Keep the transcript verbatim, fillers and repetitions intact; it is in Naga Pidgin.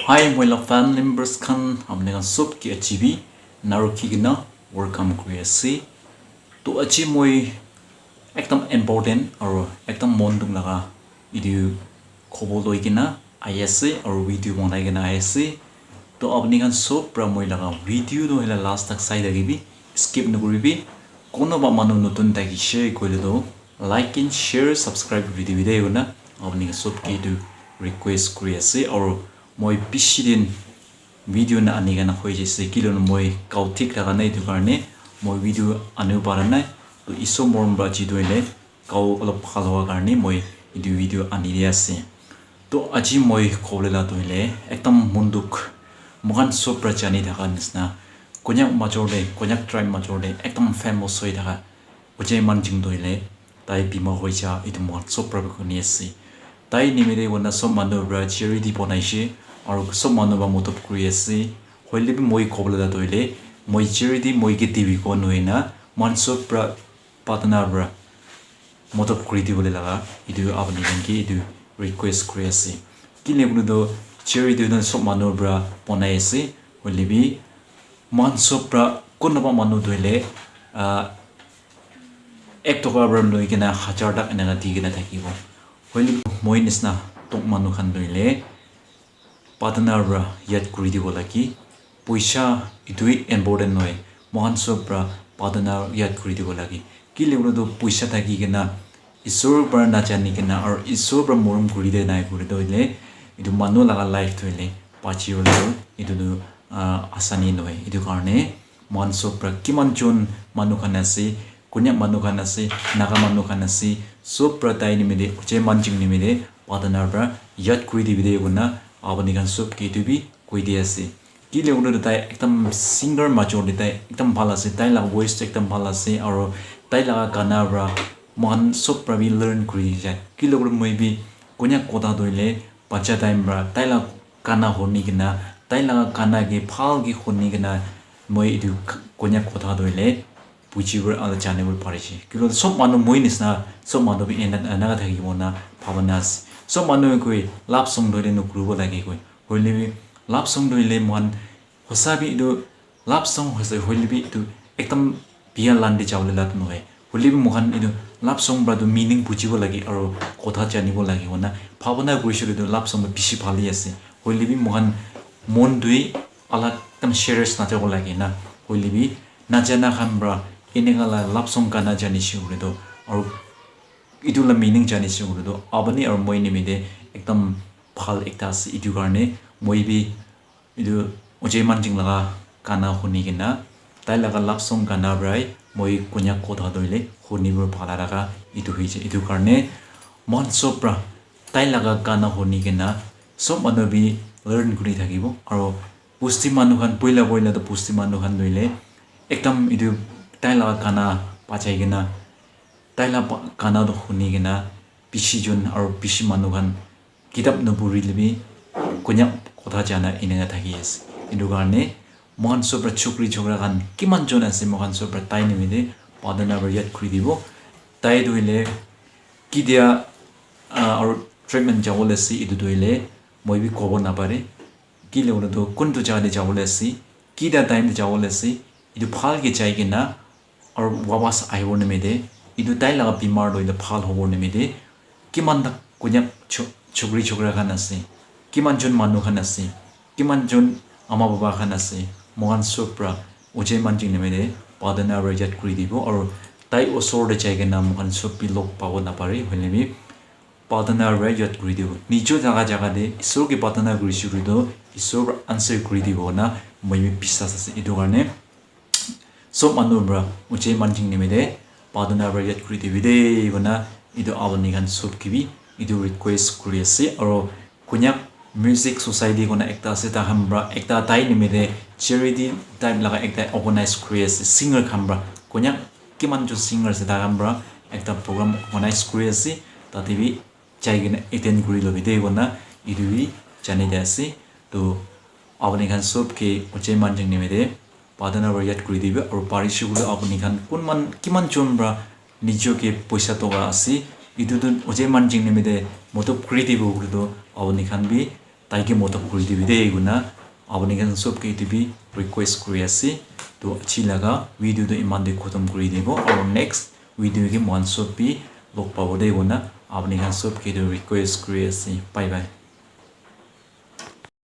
Hi, moi la family members khan, apni khan sob ke aji bi narukhi kena welcome kuri ase. To aji moi ekdam important aro ekdam mon dukh laga etu khobor loi kena ahi ase aro video banai kena ahi ase. To apni khan sob pra moi laga video toh hoila last tak sai thakibi, skip nakuribi. Konoba manu notun thakishe koile toh like and share, subscribe kuri dibi de koina apni khan sob ke etu request kuri ase. Aro moi bishi din video na ani kena hoi jaise, kile moi kau thik thaka nai, etu karne moi video anibo para nai. To Isor morom pra aji toh hoile kau olop bhal howa karne moi etu video ani de ase. To aji moi kobole la toh hoile ekdam mon dukh, moikhan sob pra jani thaka nishina Konyak major de, Konyak tribe major de ekdam famous hoi thaka Ojei Manjing toh hoile tai bimar hoi ja, etu moikhan sob pra bi huni ase. Tai nimite koina sob manu pra charity banaishe, aro sob manu pra modot kuri ase. Hoile bi moi kobole la toh hoile, moi charity moi ke dibi kowa nohoi na, moikhan sob pra partner pra modot kuri dibole laga etu apni khan ke etu request kuri ase. Kile koile toh charity toh sob manu pra banai ase, hoile bi moikhan sob pra kunba manu toh hoile, ah, ek toka para loi kena hajar tak eneka di kena thakibo. Hoile moi nishina tok manu khan toh hoile partner para yat kuri dibo lage. Poisa etu he important nohoi. Moikhan sob para partner yat kuri dibo lage. Kile koile toh poisa thaki kena Isor para najani kena aru Isor para morom kuri de nai koile toh hoile etu manu laga life toh hoile bachi bole toh etu toh, ah, asani nohoi. Etu karne moikhan sob para kiman jon manu khan ase, Konyak manu khan ase, Naga manu khan ase, sob para tai nimite, Ojei Manjing nimite, partner para yat kuri dibi de koina apni khan sob ke etu bi koi di ase. Kile koile toh tai ekdam singer major de tai ekdam bhal ase, tai laga voice toh ekdam bhal ase, aro tai laga gana para moikhan sob para bi learn kuri jai. Kile koile moi bi Konyak kotha toh hoile bacha time para tai laga gana huni kena, tai laga gana ke bhal ke huni kena moi etu Konyak kotha toh hoile buji bole aro jani bole pari se. Kile sob manu moi nishina, sob manu bi ena, eneka thakibo na bhabana ase. Sob manu koi love song toh hoile nokuribo lage koi. Hoile bi love song toh hoile moikhan hosa bi etu love song hoise, hoile bi etu ekdam biya line te jabole la nohoi. Hoile bi moikhan etu love song para toh meaning bujibo lage aro kotha janibo lage koina bhabana kurise koile toh love song toh bishi bhal he ase. Hoile bi moikhan mon toh he alak ekdam serious najabo lage na. Hoile bi najana khan para eneka la love song gana janise koile toh aro etu la meaning janise koile toh apni aro moi nimite ekdam bhal ekta ase. Etu karne moi bi etu Ojei Manjing laga gana huni kena, tai laga love song gana para he moi Konyak kotha toh hoile huni bole bhal laga etu hoise. Etu karne moikhan sob para tai laga gana huni kena sob manu bi learn kuri thakibo. Aro bosti manu khan, poila poila toh bosti manu khan toh hoile ekdam etu tai laga gana bajai kena, tai laga gana toh huni kena bishi jon aro bishi manu khan kitab nopuri le bi Konyak kotha jana eneka thaki ase. Etu karne moikhan sob para chukri chukra khan kiman jon ase, moikhan sob para tai nimite bhabana para yat kuri dibo. Tai toh hoile kitia, ah, aro treatment jabole ase, etu toh hoile moi bi kobo napare. Kile koile toh kuntu jaga te jabole ase, kita time te jabole ase, etu bhal ke jai kena aro wapas ahibo nimite, etu tai laga bimar toh etu bhal hobo nimite, kiman ta Konyak cho-, chukri chukra khan ase, kiman jon manu khan ase, kiman jon ama baba khan ase, moikhan sob para Ojei Manjing nimite bhabana para yat kuri dibo, aro tai osor te jai kena moikhan sob bi log pabo napare, hoile bi bhabana para yat kuri dibo. Nijo jaga jaga te Isor ke bhabana kurise koile toh Isor para answer kuri dibo na moi bi biswas ase. Etu karne sob manu para Ojei Manjing nimite bhabana para yat kuri dibi de koina etu apni khan sob ke bi etu request kuri ase. Aro Konyak Music Society koina ekta ase, tai khan para ekta tai nimite charity type laga ekta organize kuri ase. Singer khan para, Konyak kiman jon singer ase, tai khan para ekta program organize kuri ase, tate bi jai kena attend kuri lobi de koina etu bi jani de ase. To apni khan sob ke Ojei Manjing nimite bhabana para yat kuri dibi, aro parise koile apni khan kunman kiman jon para nijo ke poisa toka ase, etu toh Ojei Manjing nimite modot kuri dibo koile toh apni khan bi tai ke modot kuri dibi de koina apni khan sob ke etu bi request kuri ase. To aji laga video tu iman te khotom kuri dibo, aru next video ke moikhan sob bi log pabo de koina apni khan sob ke etu request kuri ase. Bye bye.